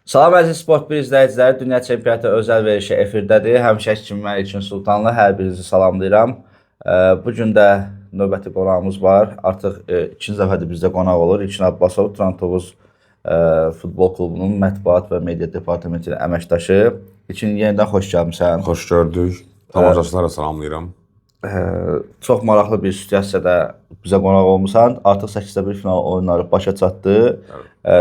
Salam əziz Sport 1 izləyiciləri, Dünya Çempionatı özəl verilişi efirdədir. Həmişəki kimi mən İlkin Sultanlı hər birinizi salamlayıram. Bu gün də növbəti qonağımız var. Artıq ikinci dəfədir bizdə qonaq olur. İlkin Abbasov, Turan Tovuz futbol klubunun mətbuat və media departamentinin əməkdaşı. İlkin, yenidən xoş gəlmisən. Xoş gördük. Tamaşaçılara salamlayıram. Çox maraqlı bir situasiyada bizə qonaq olmusan. Artıq 8-də 1 final oyunları başa çatdı.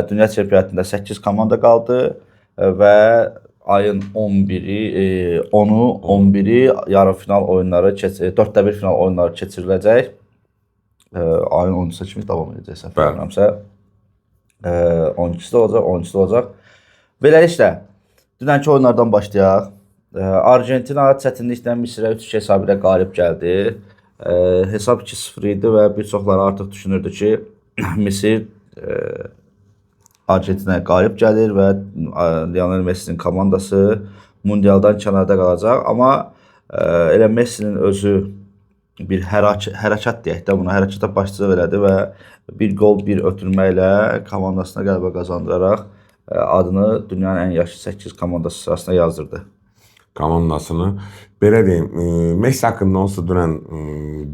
Dünya çempionatında 8 komanda qaldı və ayın 11-i, 10-u, 11-i yarım final oyunları, 4-də 1 final oyunları keçiriləcək. Ayın 12-si kimi davam edəcək, səhv eləmirəmsə. 12-si də olacaq, 13-sü də olacaq. Beləliklə, dünənki oyunlardan başlayaq. Argentina çətinliklə Misirə 3-2 hesabı ilə qalib gəldi. Hesab 2-0 idi və bir çoxları artıq düşünürdü ki, Misir Argentinaya qalib gəlir və Lionel Messinin komandası mundialdan kənarda qalacaq. Amma elə Messinin özü bir hərəkat deyək də buna, hərəkata başçılıq elədi və bir qol, bir ötürməklə komandasına qələbə qazandıraraq adını dünyanın ən yaxşı 8 komandası sırasına yazdırdı. Komandasını. Belə deyim, Messi haqqında onsuz dünən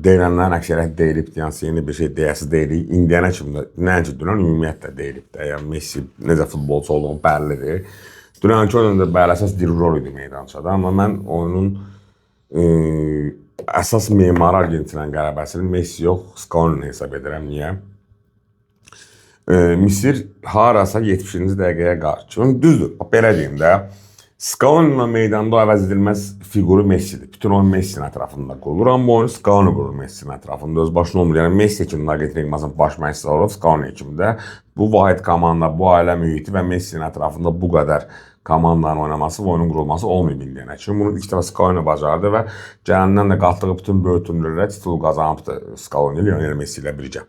deyilənlərin əksəriyyəti deyilibdi, yəni yeni bir şey deyəsi deyilik. İndiyənə kimi də, nəinki dünən ümumiyyətlə deyilib də. Yəni Messi necə futbolçu olduğu bəllidir. Dünənki oyunda bəli əsas dirijor idi meydançada, amma mən oyunun əsas memarı Argentinanın qələbəsini Messi yox, Scaloni hesab edirəm. Niyə? Misir harasa 70-ci dəqiqəyə qarşı. Düzdür, belə deyim də. Scaloni'nin meydanda o əvəz edilməz fiquru Messi'dir. Bütün oyun Messi'nin ətrafında qurulur, amma oyunu Scaloni qurur Messi'nin ətrafında. Öz başına olmur. Yəni Messi kimi Argentina idmançısının baş məşqçisi olub, Scaloni kimi də. Bu vahid komanda, bu ailə mühiti və Messi'nin ətrafında bu qədər komandanın oynaması və oyunun qurulması olmayıb indiyənə kimi. Bunu ilk dəfə Scaloni bacardı və gələndən də qatdığı bütün böyük turnirlərə titul qazanıbdı Scaloni, Lionel Messi ilə birgə.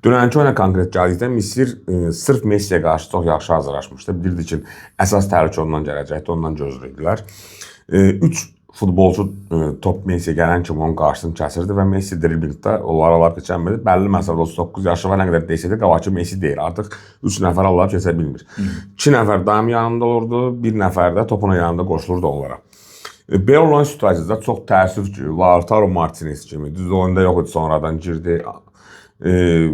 Dünənki oyuna konkret gəldikdə Misir sırf Messi'yə qarşı çox yaxşı hazırlaşmışdı. Bilirdi ki, əsas təhlükə ondan gələcəkdi, ondan gözləyirdilər. 3 futbolçu top Messi'yə gələn kimi onun qarşısını kəsirdi və Messi driblingdə onları alıb keçəmirdi. Bəlli məsələdə 39 yaşı var, nə qədər desə də qabaqçı Messi deyil. Artıq 3 nəfər alıb keçə bilmir. 2 nəfər daim yanında olurdu, 1 nəfər də topun yanında qoşulurdu onlara. Belə olan situasiyada çox təəssüf ki, Lautaro Martinez kimi, düz oyunda yox idi, sonradan girdi.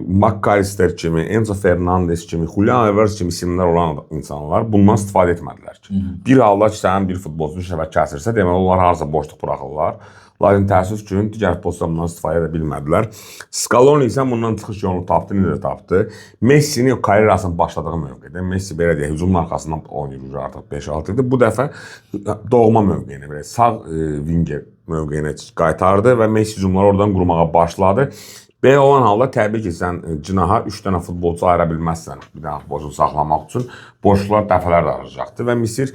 McAllister kimi, Enzo Fernandez kimi, Julian Alvarez kimi isimlər olan insanlar bundan istifadə etmədilər ki. Bir halda ki, sənin bir futbolçu üç nəfər kəsirsə, deməli onlar harasa boşluq buraxırlar. Lakin təəssüf ki, digər futbolçular bundan istifadə edə bilmədilər. Scaloni isə bundan çıxış yolunu tapdı, necə tapdı? Messinin o karyerasının başladığı mövqedə. Messi belə deyək, hücumun arxasından oynayır artıq 5-6 ildir. Bu dəfə doğma mövqeyinə, belə sağ winger mövqeyinə qaytardı və Messi hücumları oradan qurmağa başladı. Belə olan halda təbii ki, sən cinaha 3 dənə futbolçu ayıra bilməzsən, bir dənə futbolçunu saxlamaq üçün boşluqlar dəfələrlə arayacaqdı və Misir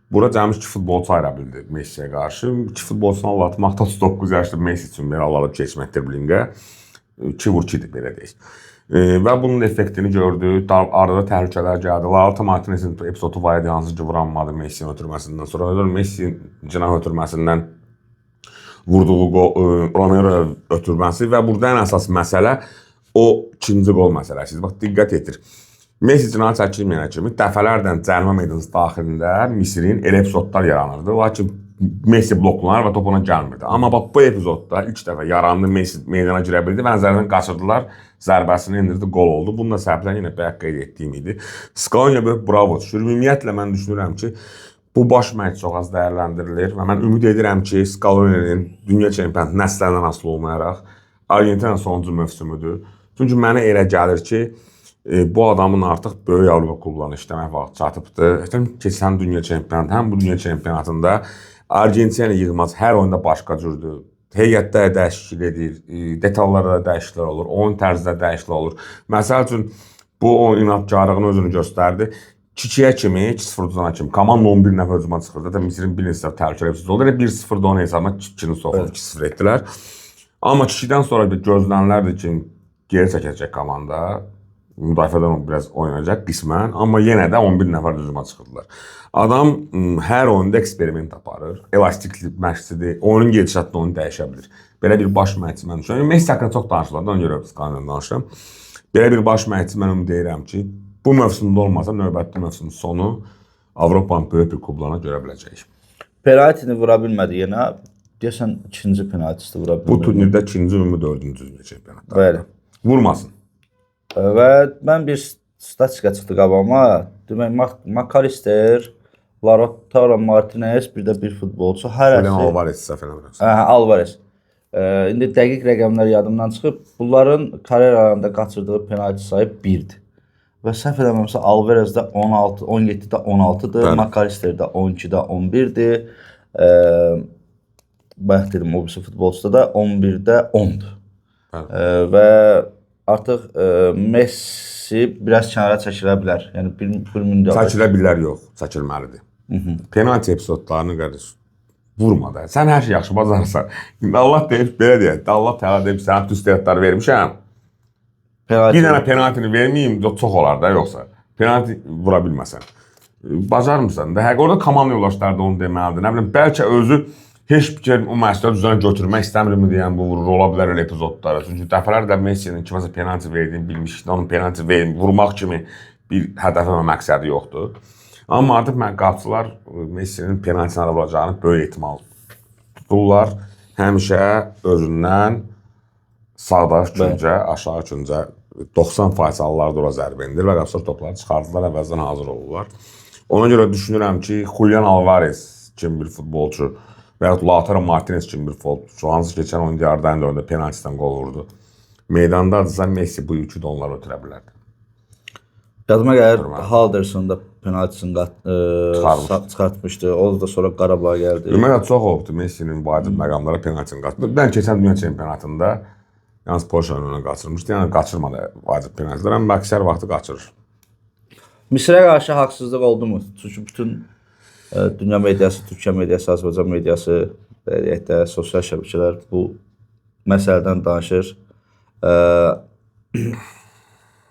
bura cəmi 2 futbolçu ayıra bildi Messi'yə qarşı. 2 futbolçunu aldatmaq da 39 yaşlı Messi üçün belə alıb keçmək driblingə 2 vur 2-dir belə deyək. Və bunun effektini gördü. Arada təhlükələr gəldi. Lautaro Martinezin epizodu var idi, hansı ki vuranmadı Messi'nin ötürməsindən sonra. Messi cinah ötürməsindən vurduğu qol, Romero ötürməsi və burada ən əsas məsələ o ikinci qol məsələsidir. Bax, diqqət yetir. Messi cinahı çəkilməyənə kimi dəfələrlə cərimə meydanı daxilində Misirin elə epizodlar yaranırdı. Lakin Messi bloklanır və top ona gəlmirdi. Amma bax bu epizodda ilk dəfə yarandı, Messi meydana girə bildi və nəzərdən qaçırdılar, zərbəsini endirdi, qol oldu. Bunun da səbəbləri yenə bayaq qeyd etdiyim idi. Scaloni'yə böyük bravo düşür. Ümumiyyətlə mən düşünürəm ki, bu baş məşqçi çox az dəyərləndirilir və mən ümid edirəm ki, Scaloni'nin dünya çempionatı nəslərindən asılı olmayaraq Argentina sonuncu mövsümüdür. Çünki mənə elə gəlir ki, bu adamın artıq böyük Avropa klublarına işləmək vaxtı çatıbdır. Həm keçən dünya çempionatı, həm bu dünya çempionatında Argentina yığması hər oyunda başqa cürdür. Heyətdə dəyişiklik edir, detallarda dəyişikliklər olur, oyun tərzində dəyişikliklər olur. Məsəl üçün, bu oyun inadkarlığını özünü göstərdi. 2-2-yə kimi, 2-0 uduzana kimi komanda 11 nəfər hücuma çıxırdı. Hətta Misirin bir neçə təhlükəli epizodu oldu. Elə 1-0-da onun hesabına 2-ni soxuldu, 2-0 etdilər. Amma 2-dən sonra bir gözlənlərdi ki, geri çəkəcək komanda. Müdafiədən biraz oynayacaq qismən, amma yenə də 11 nəfər hücuma çıxırdılar. Adam hər oyunda eksperiment aparır. Elastikli məşqçidir. Oyunun gedişatında onu dəyişə bilir. Belə bir baş məşqçi mən düşünürəm. Messi haqqında çox danışılır, ona görə Scaloni'dən danışıram. Belə bir baş məşqçi mən ümid edirəm ki, bu mövsümdə olmasa növbəti mövsümün sonu Avropanın böyük bir klublarına görə biləcəyik. Penaltini vura bilmədi yenə. Deyəsən ikinci penaltisini vura bilmədi. Bu turnirdə ikinci, ümumi dördüncü dünya çempionatında. Bəli. Vurmasın. Və mən bir statistika çıxdı qabağıma. Demək McAllister, Lautaro Martinez, bir də bir futbolçu hərəsi Julian Alvarez səhv eləmirəmsə. Hə, Alvarez. İndi dəqiq rəqəmlər yadımdan çıxıb. Bunların karyeralarında qaçırdığı penalti sayı 1-dir. Və səhv eləmirəmsə Alvarez-də 16, 17-də 16-dır, McAllister-də 12-də 11-dir. Bayaq dedim, o birisi futbolçuda da 11-də 10-dur. Və artıq Messi biraz kənara çəkilə bilər. Yəni bir mundialda çəkilə bilər, yox, çəkilməlidir. Penalti epizodlarını qardaş vurma da. Sən hər şey yaxşı bacarırsan. İndi Allah deyib belə deyək. Allah Təala deyib sənə bütün istedadları vermişəm. Penalti. Bir dənə penaltini verməyim, çox olar da yoxsa. Penalti vura bilməsən. Bacarmısan da. Həqiqətən orada komanda yoldaşları da onu deməlidir. Nə bilim, bəlkə özü heç bir şey o məsuliyyət üzərinə götürmək istəmirmi deyən bu vurur, ola bilər elə epizodlara. Çünki dəfələrlə Messinin kiməsə penalti verdiyini bilmişdik. Onun penalti vurmaq kimi bir hədəfi və məqsədi yoxdur. Amma artıq mən qapıçılar Messinin penaltisini hara vuracağını böyük ehtimal tuturlar. Həmişə özündən sağdakı küncə, aşağı küncə 90% hallarda ora zərbə endirir və qapıçılar topları çıxardılar, əvvəldən hazır olurlar. Ona görə düşünürəm ki, Julian Alvarez kimi bir futbolçu və yaxud Lautaro Martinez kimi bir futbolçu, hansı keçən oyunda yarı oyunda penaltidən qol vurdu. Meydandadırsa Messi bu yükü də onlara ötürə bilərdi. Yadıma gəlir, Halderson da penaltisini çıxartmışdı. O da sonra Qarabağa gəldi. Ümumiyyətlə çox olubdu Messinin vacib məqamlara penaltisini qaçırdı. Mən keçən dünya çempionatında yalnız Polşa önünə qaçırmışdı. Yəni qaçırmadı vacib penaltilər, amma əksər vaxtı qaçırır. Misrə qarşı haqsızlıq oldu mu? Çünki bütün dünya mediası, Türkiyə mediası, Azərbaycan mediası, belə deyək də, sosial şəbəkələr bu məsələdən danışır.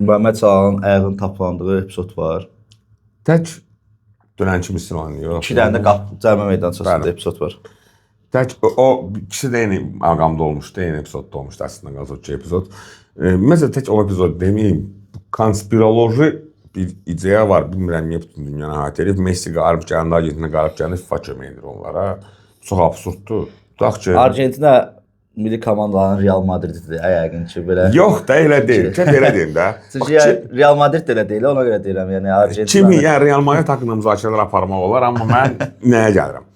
Məhəmməd Salahın ayağının taplandığı epizod var. Tək dünənki Misr oynayır. 2 dənə də cərimə meydançasında epizod var. Tək o ikisi də eyni məqamda olmuşdu, eyni epizodda olmuşdu əslində qalsa o epizod. Məsələn tək o epizod deməyim, konspiroloji bir ideya var, bilmirəm niyə bütün dünyanı əhatə edib. Messi qalib gələndə, Argentina qalib gələndə FIFA kömək edir onlara. Çox absurddur. Tutaq ki, Argentina milli komandaların Real Madrididir, yəqin ki, belə. Yox da elə deyil. Ki belə deyim də. Çünki Real Madrid də elə deyil, ona görə deyirəm. Yəni Argentina. Kimi, yəni Real Madrid haqqında müzakirələr aparmaq olar, amma mən nəyə gəlirəm?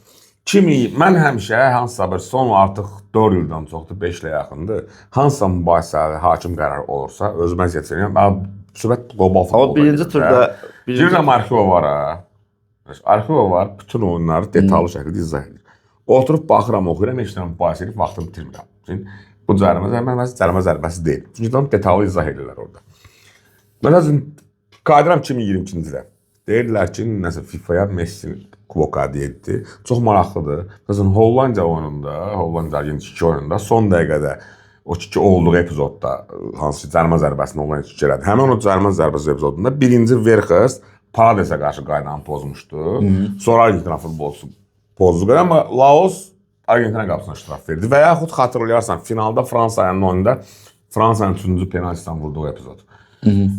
Kimi, mən həmişə hansısa bir son artıq 4 ildən çoxdur, 5 ilə yaxındır. Hansısa mübahisəli hakim qərarı olursa, özümə əziyyət çəkirəm. Söhbət qlobal futbolda. Amma birinci turda birinci arxiv var ha. Arxiv var, bütün oyunları detallı şəkildə izah edir. Oturub baxıram, oxuyuram, heç nə mübahisə edib vaxtımı itirmirəm. Çünki bu cərimə zərbəsi cərimə zərbəsi deyil. Çünki tam detallı izah edirlər orada. Məsələn, qayıdıram 2022-ci ilə. Deyirlər ki, nəsə FIFA-ya Messi kuboka hədiyyə etdi. Çox maraqlıdır. Məsələn, Hollandiya oyununda, Hollandiya Argentina 2 oyununda son dəqiqədə o 2 olduğu epizodda hansı cərimə zərbəsini Hollandiya 2 elədi. Həmin o cərimə zərbəsi epizodunda birinci Verhurst Paradesə qarşı qaydanı pozmuşdu. Sonra Argentina futbolçusu pozdu. Amma Laos Argentina qapısına ştraf verdi. Və yaxud xatırlayarsan, finalda Fransanın oyunda Fransanın 3-cü penaltidən vurduğu epizod.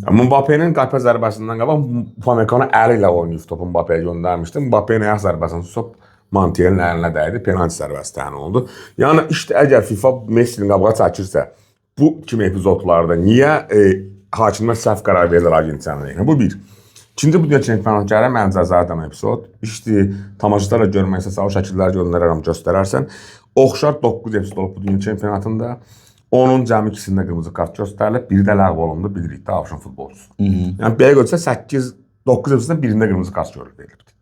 Mbappe'nin qapı zərbəsindən qabaq Upamecano əli ilə oynayıb topu Mbappe'yə göndərmişdi. Mbappe'nin ayaq zərbəsini tutub Montiel'in əlinə dəydi, penalti zərbəsi təyin olundu. Yəni işte əgər FIFA Messinin qabağa çəkirsə, bu kimi epizodlarda niyə hakimlər səhv qərar verirlər Argentinanın lehine? Bu bir. İkinci, bu dünya çempionatı gələn mənim cəzadan epizod. İşte tamaşaçılara görmək istəsə, o şəkilləri göndərərəm, göstərərsən. Oxşar 9 epizod olub bu dünya çempionatında. Onun cəmi ikisində qırmızı kart göstərilib, biri də ləğv olundu, bilirik də Avşin futbolçusu. Yəni belə götürsə 8-9 epizoddan birində qırmızı kart görülüb verilibdi.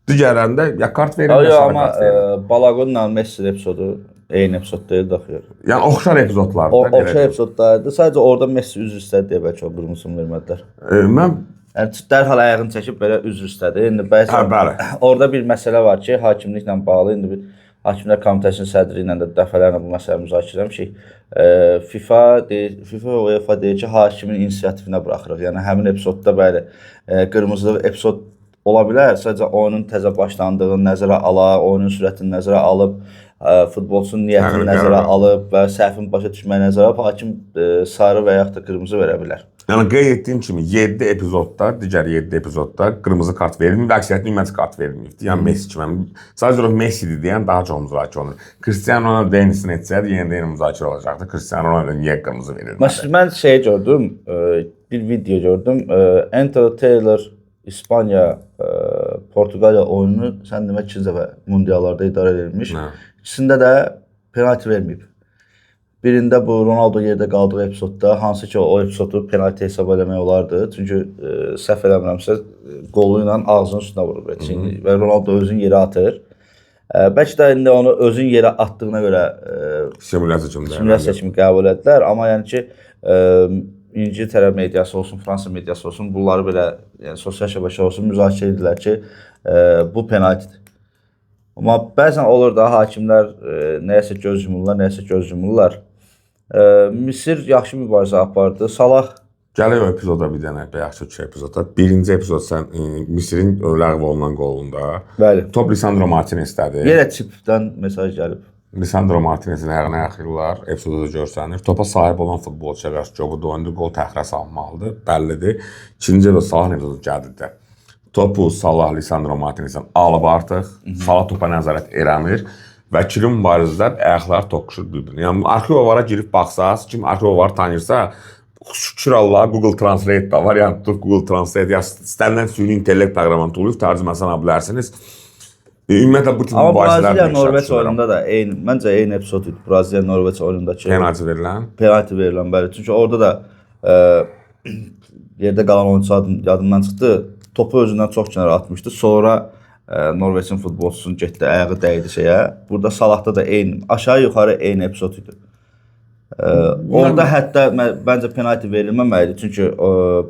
Digərlərində ya kart verilir, ya sarı kart verilir. Balagunla Messi epizodu eyni epizod deyil də axı. Yəni oxşar epizodlardır. Oxşar epizodlardır. Sadəcə orada Messi üzr istədi deyə bəlkə o qırmızını vermədilər. Mən yəni dərhal ayağını çəkib belə üzr istədi. İndi bəzən orada bir məsələ var ki, hakimliklə bağlı indi bir Hakimlər Komitəsinin sədri ilə də dəfələrlə bu məsələni müzakirə etmişik. FIFA deyir, FIFA və UEFA deyir ki, hakimin inisiativinə buraxırıq. Yəni həmin epizodda bəli, qırmızı epizod ola bilər. Sadəcə oyunun təzə başlandığını nəzərə ala, oyunun sürətini nəzərə alıb, futbolçunun niyyətini nəzərə alıb və səhvin başa düşməyini nəzərə alıb hakim sarı və yaxud da qırmızı verə bilər. Yəni qeyd etdiyim kimi 7 epizodda, digər 7 epizodda qırmızı kart verilməyib, əksəriyyətində ümumiyyətlə kart verilməyibdi. Yəni Messi kimi. Sadəcə olaraq Messi'dir deyən daha çox müzakirə olunur. Cristiano Ronaldo eynisini etsəydi, yenə də eyni müzakirə olacaqdı. Cristiano Ronaldo niyə qırmızı verilmədi? Məsələn, mən şey gördüm, bir video gördüm. Anthony Taylor İspaniya, Portuqaliya oyununu sən demə ikinci dəfə mundiallarda idarə edilmiş. Hə. İkisində də penalti verməyib. Birində bu Ronaldo yerdə qaldığı epizodda, hansı ki o epizodu penalti hesab eləmək olardı. Çünki səhv eləmirəmsə qolu ilə ağzının üstünə vurub və Ronaldo özünü yerə atır. Bəlkə də indi onu özün yerə atdığına görə simulyasiya kimi qəbul etdilər, amma yəni ki İngiltərə mediası olsun, Fransa mediası olsun, bunları belə yəni sosial şəbəkə olsun müzakirə edirlər ki, bu penaltidir. Amma bəzən olur da hakimlər nəyəsə göz yumurlar, nəyəsə göz yumurlar. Misir yaxşı mübarizə apardı. Salah Gələk o epizoda bir dənə, yaxşı iki epizoda. Birinci epizod sən Misirin ləğv olunan qolunda. Bəli. Top Lisandro Martinez'dədir. Yenə çipdən mesaj gəlib. Lisandro Martinez'in ayağına yaxırlar, epizodda da görsənir. Topa sahib olan futbolçuya qarşı Jogo oyunda qol təxirə salmalıdır, bəllidir. İkinci epizod Salahın epizodu gəldi də. Topu Salah Lisandro Martinez'dən alıb artıq. Salah topa nəzarət eləmir və ikili mübarizədə ayaqlar toqquşur bir-birinə. Yəni arxivara girib baxsaz, kim arxivarı tanıyırsa, şükür Allaha Google Translate da var. Yəni tutub Google Translate ya istənilən süni intellekt proqramını tuluyub tərcüməsini ala bilərsiniz. Ümumiyyətlə bu tip mübarizələr Braziliya Norveç oyununda da eyni, məncə eyni epizod idi. Braziliya Norveç oyunundakı penalti verilən. Penalti verilən, bəli. Çünki orada da yerdə qalan oyunçu yadımdan çıxdı. Topu özündən çox kənara atmışdı. Sonra Norveçin futbolçusunun getdi, ayağı dəydi şeyə. Burada Salahda da eyni, aşağı-yuxarı eyni epizod idi. Orada hətta məncə penalti verilməməlidir. Çünki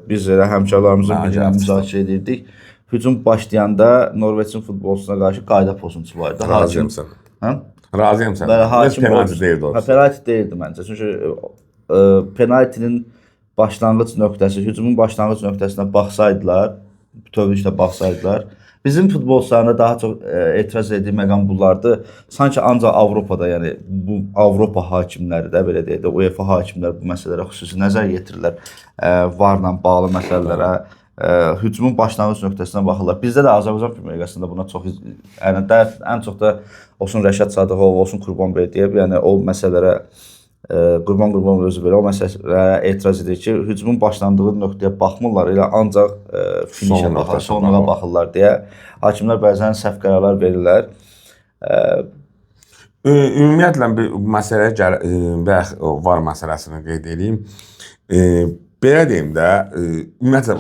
biz elə həmkarlarımızın biri ilə müzakirə edirdik. Hücum başlayanda Norveçin futbolçusuna qarşı qayda pozuntusu var idi. Razıyam sənə. Hə? Razıyam sənə. Bəli, hakim penalti deyildi o. Penalti deyildi məncə. Çünki penaltinin başlanğıc nöqtəsi, hücumun başlanğıc nöqtəsinə baxsaydılar, bütövlükdə baxsaydılar, bizim futbolçularına daha çox etiraz etdiyi məqam bunlardır. Sanki ancaq Avropada, yəni bu Avropa hakimləri də belə deyək də, UEFA hakimləri bu məsələlərə xüsusi nəzər yetirirlər. VAR-la bağlı məsələlərə, hücumun başlanğıc nöqtəsinə baxırlar. Bizdə də Azərbaycan Premyer Liqasında buna çox, yəni ən çox da olsun Rəşad Sadıqov, olsun Qurban Beydiyev, yəni o məsələlərə Qurban Qurbanov özü belə o məsələlərə etiraz edir ki, hücumun başlandığı nöqtəyə baxmırlar, elə ancaq finişə baxırlar, sonuna baxırlar deyə hakimlər bəzən səhv qərarlar verirlər. Ümumiyyətlə bir məsələyə bayaq VAR məsələsini qeyd edeyim. Belə deyim də, ümumiyyətlə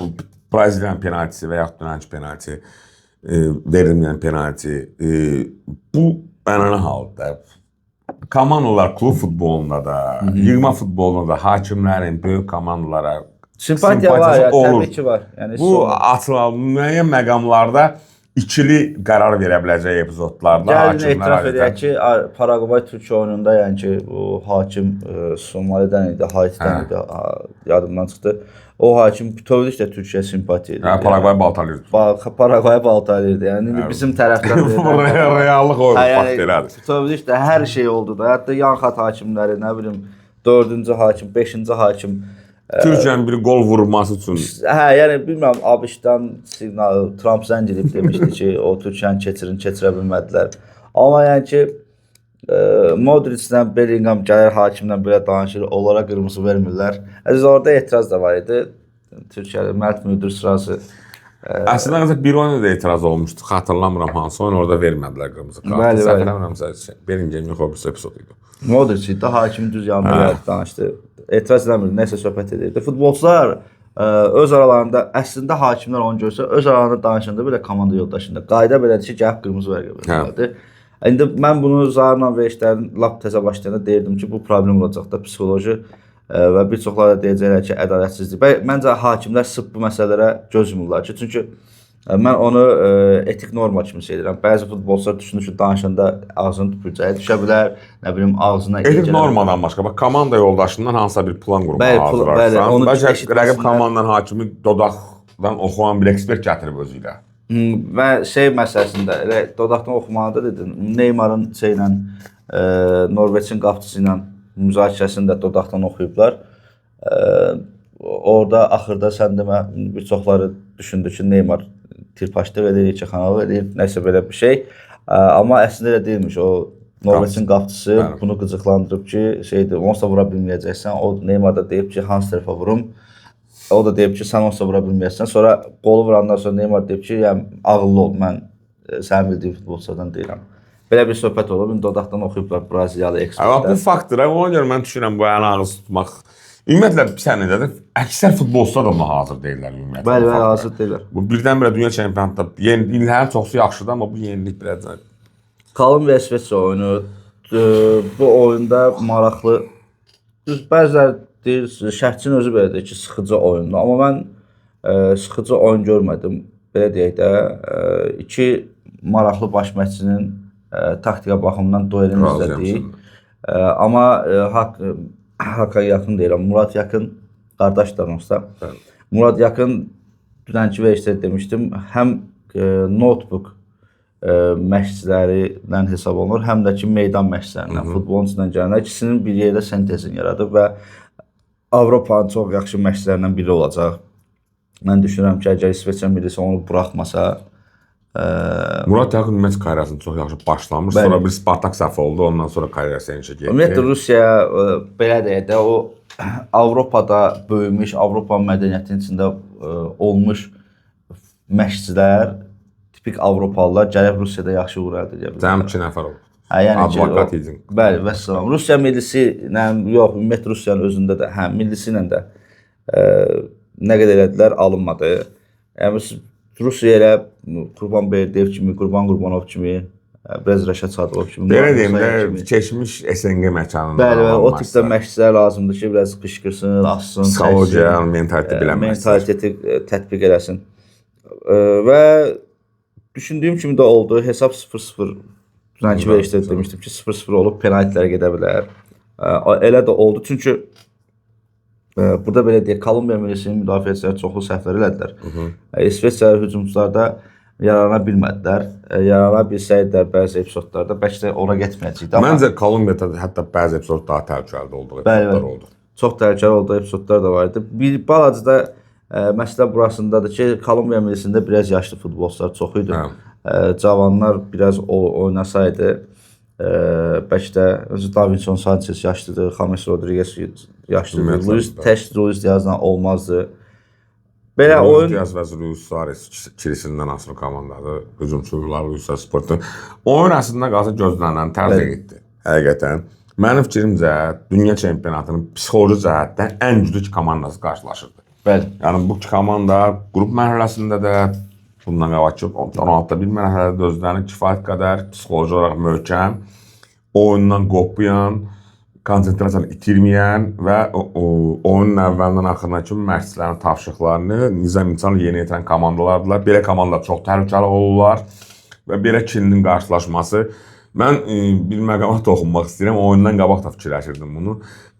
Braziliyanın penaltisi və yaxud dünənki penalti, verilməyən penalti, bu ənənə haldır. Komandalar klub futbolunda da, yığma futbolunda da hakimlərin böyük komandalara simpatiya var, ya, təbii ki var. Yəni bu atılan müəyyən məqamlarda ikili qərar verə biləcək epizodlarda hakimlər gəlin etiraf edək ki, Paraqvay Türkiyə oyununda, yəni ki, bu hakim Somalidən idi, Haitidən idi, yadımdan çıxdı. O hakim bütövlükdə Türkiyə simpatiya edirdi. Hə, Paraqvay baltalayırdı. Paraqvay baltalayırdı. Yəni indi bizim tərəfdən reallıq oydu, fakt elədir. Bütövlükdə hər şey oldu da. Hətta yan xat hakimləri, nə bilim, 4-cü hakim, 5-ci hakim. Türkiyənin bir qol vurması üçün. Hə, yəni bilmirəm, ABŞ-dan siqnal, Trump zəng edib demişdi ki, o Türkiyəni keçirin, keçirə bilmədilər. Amma yəni ki, Modriclə Bellingham gəlir hakimlə belə danışır, onlara qırmızı vermirlər. Əziz, orada etiraz da var idi. Türkiyəli Mert Müldür sırası. Əslində bir oyunda da etiraz olmuşdu. Xatırlamıram hansı oyun, orada vermədilər qırmızı kartı. Səhv eləmirəmsə, Bellingham yox, o bir epizod idi. Modric idi, hakimin düz yanında gəlib danışdı. Etiraz eləmirdi, nəsə söhbət edirdi. Futbolçular öz aralarında, əslində hakimlər onu görsə, öz aralarında danışanda belə komanda yoldaşında. Qayda belədir ki, gəlib qırmızı vərəqə verməlidir. İndi mən bunu Zarla və işlərin lap təzə başlayanda deyirdim ki, bu problem olacaq da psixoloji və bir çoxları da deyəcəklər ki, ədalətsizlik. Məncə hakimlər sırf bu məsələlərə göz yumurlar ki, çünki mən onu etik norma kimi edirəm. Bəzi futbolçular düşünür ki, danışanda ağzını tüpürcəyə düşə bilər, nə bilim ağzına etik normadan başqa, bax komanda yoldaşından hansısa bir plan qurmağa hazırlarsan. Bəlkə rəqib komandanın hakimi dodaqdan oxuyan bir ekspert gətirib özü ilə. Və şey məsələsində elə dodaqdan oxumalı da dedin. Neymarın şeylə Norveçin qapıçısı ilə müzakirəsini də dodaqdan oxuyublar. Orada axırda sən demə bir çoxları düşündü ki, Neymar tirpaşlıq edir, yekəxanalıq edir, nəsə belə bir şey. Amma əslində elə deyilmiş. O Norveçin qapıçısı bunu qıcıqlandırıb ki, şeydir, onsuz da vura bilməyəcəksən. O Neymar da deyib ki, hansı tərəfə vurum? O da deyib ki, sən onsuz da vura bilməyəcəksən. Sonra qolu vurandan sonra Neymar deyib ki, yəni ağıllı ol, mən sənin bildiyin futbolçulardan deyiləm. Belə bir söhbət olub. İndi dodaqdan oxuyublar Braziliyalı ekspertlər. Bu faktdır. Ona görə mən düşünürəm bu əlin ağız tutmaq. Ümumiyyətlə sən necədir? Əksər futbolçular da buna hazır deyillər ümumiyyətlə. Bəli, bəli, hazır deyillər. Bu birdən-birə dünya çempionatında yeniliklərin çoxsu yaxşıdır, amma bu yenilik biraz Kolumbiya İsveçrə oyunu bu oyunda maraqlı. Düz bəziləri deyir, şərhçinin özü belə deyir ki, sıxıcı oyundur. Amma mən sıxıcı oyun görmədim. Belə deyək də, iki maraqlı baş məşqçinin taktika baxımından duelini izlədik. Amma Hakan Yakın deyirəm, Murad Yakın qardaşlar onsuz. Murad Yakın dünənki verilişdə demişdim, həm notebook məşqçiləri ilə hesab olunur, həm də ki meydan məşqçilərindən, futbolun içindən gələnlər ikisinin bir yerdə sentezini yaradıb və Avropanın çox yaxşı məşqçilərindən biri olacaq. Mən düşünürəm ki, əgər İsveçrə millisi onu buraxmasa, Murad Yakın ümumiyyətlə karyerasını çox yaxşı başlamış. Bəli. Sonra bir Spartak səhv oldu, ondan sonra karyerası enişə getdi. Ümumiyyətlə Rusiya belə deyək də, o Avropada böyümüş, Avropa mədəniyyətinin içində olmuş məşqçilər, tipik Avropalılar gəlib Rusiyada yaxşı uğur əldə edə bilərlər. Cəm 2 nəfər oldu. Hə, yəni ki, Advokat idin. Bəli, vəssalam. Rusiya millisi ilə, yox, ümumiyyətlə Rusiyanın özündə də, hə, millisi ilə də nə qədər elədilər, alınmadı. Yəni Rusiya elə Qurban Berdiyev kimi, Qurban Qurbanov kimi, biraz Rəşad Sadılov kimi. Belə deyim də, keçmiş SNQ məkanında. Bəli, bəli, o tipdə məşqçilər lazımdır ki, biraz qışqırsın, assın, psixologiya, mentaliteti bilən məşqçilər. Mentaliteti tətbiq eləsin. Və düşündüyüm kimi də oldu. Hesab 0-0. Dünənki verilişdə demişdim ki, 0-0 olub penaltilərə gedə bilər. Elə də oldu. Çünki burada belə deyək, Kolumbiya millisinin müdafiəçiləri çoxlu səhvlər elədilər. İsveçrə hücumçular da yarana bilmədilər. Yarana bilsəydilər bəzi epizodlarda, bəlkə də ora getməyəcəkdi. Məncə Kolumbiyada hətta bəzi epizod daha təhlükəli olduğu epizodlar oldu. Çox təhlükəli olduğu epizodlar da var idi. Bir balaca da məsələ burasındadır ki, Kolumbiya millisində biraz yaşlı futbolçular çox idi. Cavanlar biraz oynasaydı, bəlkə də özü Davinson Sanchez yaşlıdır, James Rodriguez yaşlıdır, Luis tək Luis Diazla olmazdı. Belə Luis oyun Diaz və Luis Suarez ikilisindən asılı komandadır. Hücumçular Luis Suarez sportu. Oyun əslində qalsa gözlənilən tərzdə getdi. Həqiqətən. Mənim fikrimcə dünya çempionatının psixoloji cəhətdən ən güclü iki komandası qarşılaşırdı. Bəli. Yəni bu iki komanda qrup mərhələsində də bundan qabaqki 16-da bir mərhələdə özlərini kifayət qədər psixoloji olaraq möhkəm, oyundan qopmayan, konsentrasiyanı itirməyən və oyunun əvvəlindən axırına kimi məşqçilərin tapşırıqlarını nizam-intizamla yerinə yetirən komandalardılar. Belə komandalar çox təhlükəli olurlar və belə ikilinin qarşılaşması. Mən bir məqama toxunmaq istəyirəm. Oyundan qabaq da fikirləşirdim bunu.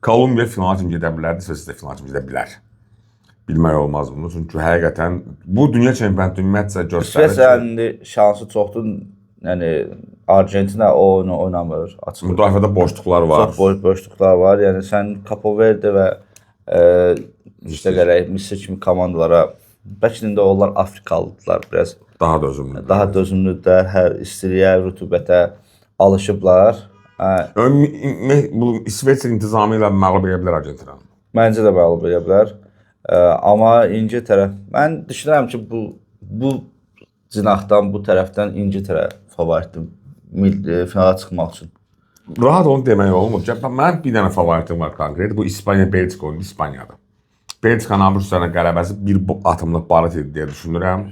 Kolumbiya finala kimi gedə bilərdi, İsveçrə də finala kimi gedə bilər. Bilmək olmaz bunu. Çünki həqiqətən bu dünya çempionatı ümumiyyətcə göstərir ki, İsveçrənin şansı çoxdur. Yəni Argentina o oyunu oynamır açıq. Müdafiədə boşluqlar var. Çox boşluqlar var. Yəni sən Capo Verde və işte gələk Misir kimi komandalara, bəlkə də onlar Afrikalıdılar biraz. Daha dözümlüdür. Daha dözümlüdürlər, hər istiliyə, rütubətə alışıblar. Bu İsveçrə intizamı ilə məğlub edə bilər Argentinanı. Məncə də məğlub edə bilər. Amma İngiltərə, mən düşünürəm ki, bu cinahdan, bu tərəfdən İngiltərə favoritdir finala çıxmaq üçün. Rahat onu demək olmur. Mənim bir dənə favoritim var konkret. Bu İspaniya-Belçika oyunu İspaniyadır. Belçikanın Avropa qələbəsi bir atımlıq barət idi deyə düşünürəm.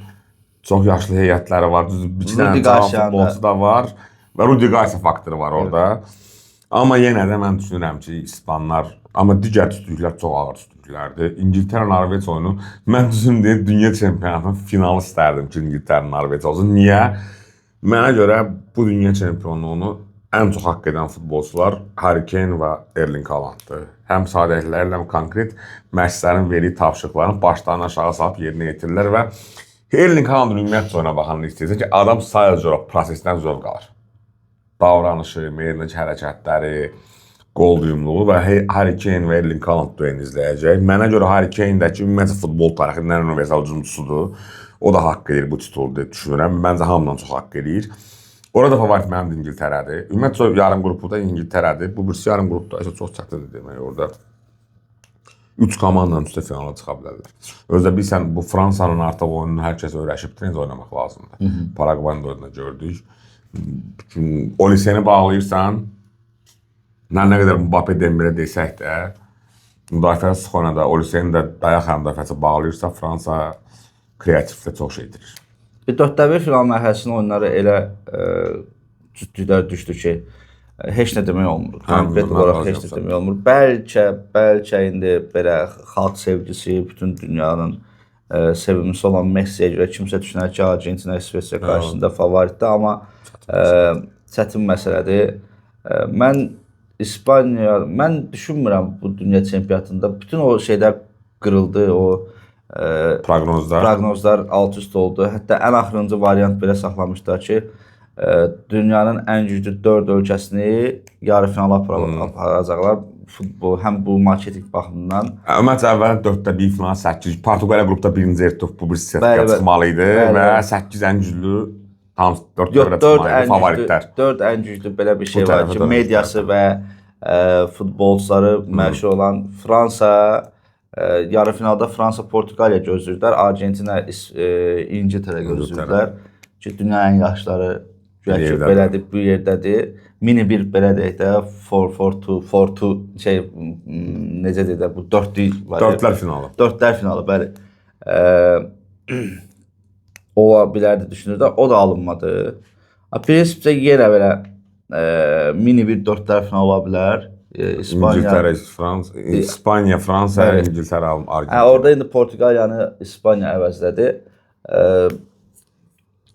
Çox yaşlı heyətləri var. Düzdür, bir iki dənə cavan futbolçu da var və Rudi Garcia faktoru var orada. Evet. Amma yenə də mən düşünürəm ki, İspanlar, amma digər üstünlüklər çox ağır üstünlüklərdir. İngiltərə-Norveç oyunu, mən düzüm deyim, dünya çempionatının finalı istərdim ki, İngiltərə-Norveç olsun. Niyə? Mənə görə bu dünya çempionluğunu ən çox haqq edən futbolçular Harry Kane və Erling Haalanddır. Həm sadəliklərlə, həm konkret məşqçilərin verdiyi tapşırıqlarını başdan aşağı salıb yerinə yetirirlər və Erling Haalandın ümumiyyətcə oyuna baxanda istəyirsən ki, adam sadəcə olaraq prosesdən zövq alır. Davranışı, meydandakı hərəkətləri, qol düyümlüyü və Harry Kane və Erling Haaland duelini izləyəcək. Mənə görə Harry Kane də ki, ümumiyyətcə futbol tarixinin ən universal hücumçusudur. O da haqq edir bu titulu deyə düşünürəm. Məncə hamıdan çox haqq edir. Orada favorit mənim də İngiltərədir. Ümumiyyətcə yarım qrupda İngiltərədir. Bu birisi yarım qrupda isə çox çətindir demək orada. 3 komandanın üstə finala çıxa bilərlər. Özü də bilirsən bu Fransanın artıq oyununu hər kəs öyrəşibdir, necə oynamaq lazımdır. Paraqvanın da oyununda gördük. Bütün Oliseni bağlayırsan, nə qədər Mbappe, Dembele desək də, müdafiə sıx oynada, Oliseni də dayaq müdafiəsi bağlayırsa, Fransa kreativdə çox şey itirir. Bir dörddə bir final mərhələsinin oyunları elə cütlüklər düşdü ki, heç nə demək olmur. Konkret olaraq heç nə demək olmur. Bəlkə indi belə xalq sevgisi, bütün dünyanın sevimlisi olan Messiyə görə kimsə düşünər ki, Argentina İsveçrə qarşısında favoritdir, amma çətin məsələdir. Mən İspaniya, mən düşünmürəm bu dünya çempionatında bütün o şeylər qırıldı, o proqnozlar alt-üst oldu. Hətta ən axırıncı variant belə saxlamışdılar ki, dünyanın ən güclü 4 ölkəsini yarı finala aparacaqlar. Futbol həm bu marketinq baxımından. Ümumiyyətcə əvvəl 4də 1 final 8 Portuqaliya qrupda birinci tur bu bir sertifikat çıxmalı idi və 8 ən güclü tam 4 dövrə çıxmalı idi favoritlər. 4 ən güclü belə bir şey var ki, mediası və futbolçuları məşhur olan Fransa yarı finalda Fransa Portuqaliya gözləyirlər, Argentina İngiltərə gözləyirlər ki, dünyanın ən yaxşıları güya ki, belədir, bu yerdədir. Mini bir belə deyək də 4-4-2, 4-2 şey necə deyək də bu dördlük var. Dördlər finalı. Dördlər finalı, bəli. Ola bilərdi düşünürdü, o da alınmadı. Prinsipcə yenə belə mini bir dördlər finalı ola bilər. İspaniya, İngiltərə, Fransa, İspaniya, Fransa, bəli. İngiltərə, Argentina. Orada indi Portuqaliyanı İspaniya əvəzlədi.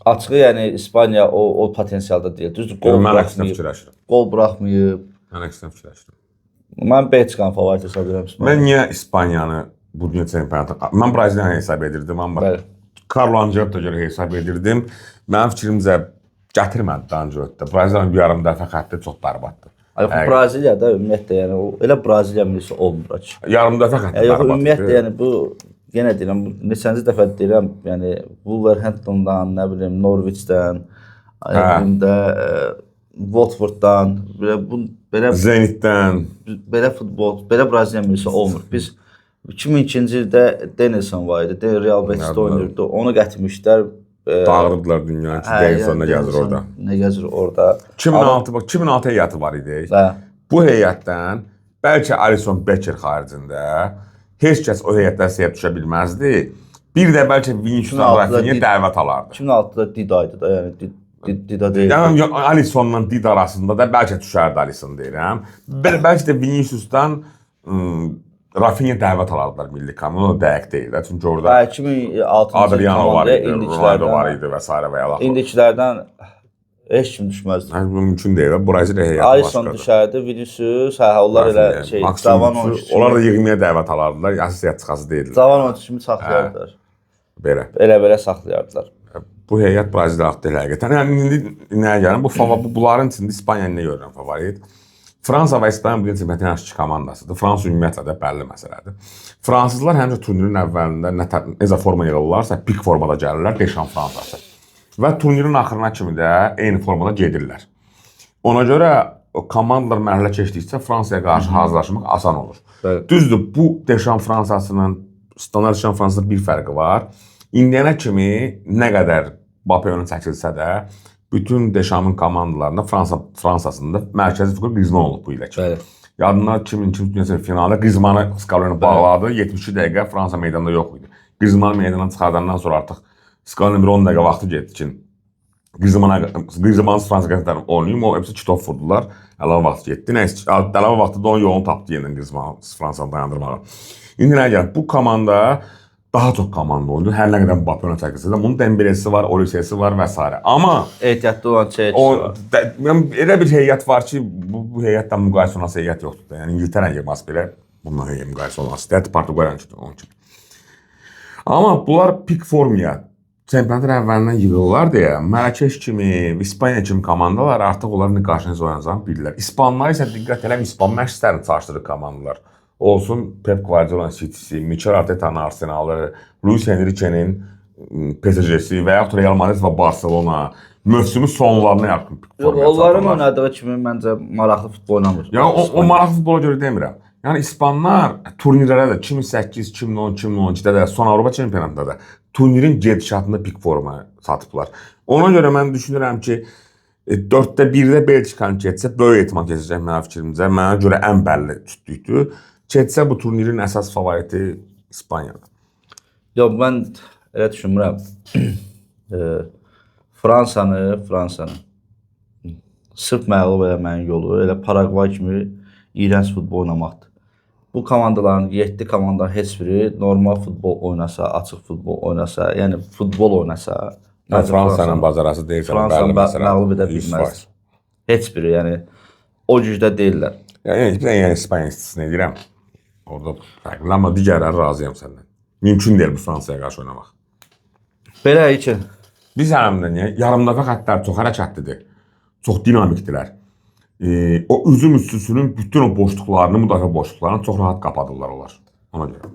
Açığı, yəni İspaniya o potensialda deyil. Düzdür, qol buraxmayıb. Qol buraxmayıb. Mən əksinə fikirləşirəm. Mən Belçikanı favorit hesab edirəm İspaniyanı. Mən niyə İspaniyanı bu dünya çempionatı... Mən Braziliyanı hesab edirdim, amma bəli. Carlo Ancelotti görə hesab edirdim. Mənim fikrimcə gətirmədi Ancelotti. Braziliyanın bir yarım dəfə xətti çox bərbaddır. Yox, Braziliyada ümumiyyətlə, yəni elə Braziliya millisi olmur ki. Yarım dəfə xətti bərbaddır. Ümumiyyətlə, yəni bu yenə deyirəm, neçənci dəfə deyirəm, yəni Wolverhampton'dan, nə bilim, Norwich'dən, nə də Watford'dan, belə Zenit'dən, belə futbol, belə Braziliya millisi olmur. Biz 2002-ci ildə Denilson var idi, Real Betis'də oynayırdı, onu gətirmişlər. Dağırdılar dünyanı ki, Denilson nə gəzir orada. Nə gəzir orada. 2006, bax, 2006 heyəti var idi. Bu heyətdən bəlkə Alisson Becker xaricində heç kəs o heyətdən seyyə düşə bilməzdi. Bir də bəlkə Vinicius'dan Rafinha dəvət alardı. 2006-da Dida idi da, yəni Dida deyildi. Yəni Alissonla Dida arasında da bəlkə düşərdi Alisson deyirəm. Bəlkə də Vinicius'dan Rafinha dəvət alardılar milli komandaya. O da dəqiq deyil də. Çünki orada 2006-cı Adriano var idi, Ronaldo var idi və s. və ya. İndikilərdən heç kim düşməzdi. Yəni, mümkün deyil. Braziliya heyəti başqadır. Alisson düşərdi, Vinicius, hə, onlar elə şey, cavan oyunçu kimi. Onlar da 20-yə dəvət alardılar, əsas heyət çıxası deyildilər. Cavan oyunçu kimi saxlayardılar. Belə. Elə-belə saxlayardılar. Bu heyət Braziliya haqqı deyil həqiqətən. Yəni, indi nəyə gələm? Bu, bunların içində İspaniyanı nə görürəm favorit? Fransa və İspaniya bu dünya çempionatının yaxşı komandasıdır. Fransa ümumiyyətlə də bəlli məsələdir. Fransızlar həmişə turnirin əvvəlində necə forma yığırlarsa, pik formada gəlirlər, Deşan Fransası. Və turnirin axırına kimi də eyni formada gedirlər. Ona görə komandalar mərhələ keçdikcə Fransaya qarşı hazırlaşmaq asan olur. Bəli. Düzdür, bu Deşan Fransasının, standart Deşan Fransasının bir fərqi var. İndiyənə kimi nə qədər Mbappe önə çəkilsə də, bütün Deşanın komandalarında Fransasında mərkəzi fiqur Griezmann olub bu ilə kimi. Yadında 2002-ci dünya finalında Griezmannı Scaloni bağladı. 72 dəqiqə Fransa meydanda yox idi. Griezmann meydandan çıxardandan sonra artıq Scaloni bir 10 dəqiqə vaxtı getdi ki, Griezmann Fransa qəzetləri oynayım, o hepsi kitop vurdular. Əlavə vaxt getdi. Nəysə, əlavə vaxtda da onun yolunu tapdı yenidən Griezmann Fransanı dayandırmağa. İndi nə gəlir? Bu komanda daha çox komanda oyundu. Hər nə qədər Mbappe önə çəkilsə də, bunun Dembelesi var, Olisesi var və s. Amma ehtiyatlı olan heyət var. Elə bir heyət var ki, bu heyətlə müqayisə olunası heyət yoxdur. Yəni İngiltərə yığması belə bununla müqayisə olunası. Hətta Portuqaliyanın onun kimi. Amma bunlar pik formaya çempionatın əvvəlindən yığılırlar deyə Mərakeş kimi, İspaniya kimi komandalar artıq onların qarşı necə oynayacağını bilirlər. İspanlar isə diqqət eləm, İspan məşqçilərini çalışdırır komandalar. Olsun Pep Guardiola City-si, Mikel Arteta'nın Arsenalı, Luis Enrique'nin PSG-si və yaxud Real Madrid və Barcelona mövsümün sonlarına yaxın Yox, onların oynadığı kimi məncə maraqlı futbol oynamır. Ya o maraqlı futbola görə demirəm. Yəni ispanlar turnirlərə də 2008, 2010, 2012-də də son Avropa çempionatında da turnirin gedişatında pik forma satıblar. Ona görə mən düşünürəm ki, 4-də 1-də Belçikanı keçsə böyük ehtimal keçəcək mənim fikrimcə. Mənə görə ən bəlli cütlükdür. Keçsə bu turnirin əsas favoriti İspaniyadır. Yox, mən elə düşünmürəm. Fransanı sırf məğlub eləməyin yolu elə Paraqvay kimi iyrənc futbol oynamaqdır. Bu komandaların 7 komandanın heç biri normal futbol oynasa, açıq futbol oynasa, yəni futbol oynasa, məncə Fransanın bacarası deyilsə, Fransanı məğlub edə bilməz. Heç biri, yəni o gücdə deyillər. Yəni bir dənə yəni İspaniya istisna edirəm. Orada fərqli, amma digərləri razıyam səndən. Mümkün deyil bu Fransaya qarşı oynamaq. Belə ki, Biz həm də niyə? Yarımdəfə xəttlər çox hərəkətlidir. Çox dinamikdirlər. O hücum üçlüsünün bütün o boşluqlarını, müdafiə boşluqlarını çox rahat qapadırlar onlar. Ona görə.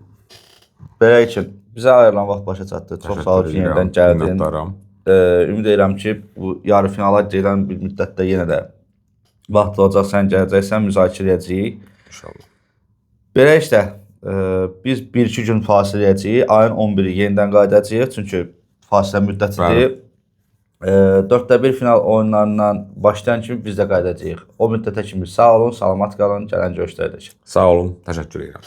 Belə ki, bizə ayrılan vaxt başa çatdı. Çox sağ ol ki, yenidən gəldin. Minnətdaram. Ümid edirəm ki, bu yarı finala gələn bir müddətdə yenə də vaxt olacaq, sən gələcəksən, müzakirə edəcəyik. İnşallah. Belə işte, biz 1-2 gün fasilə eləyəcəyik. Ayın 11-i yenidən qayıdacağıq, çünki fasilə müddətidir. 4-də 1 final oyunlarından başlayan kimi biz də qayıdacağıq. O müddətə kimi sağ olun, salamat qalın, gələn görüşlərə dək. Sağ olun, təşəkkür edirəm.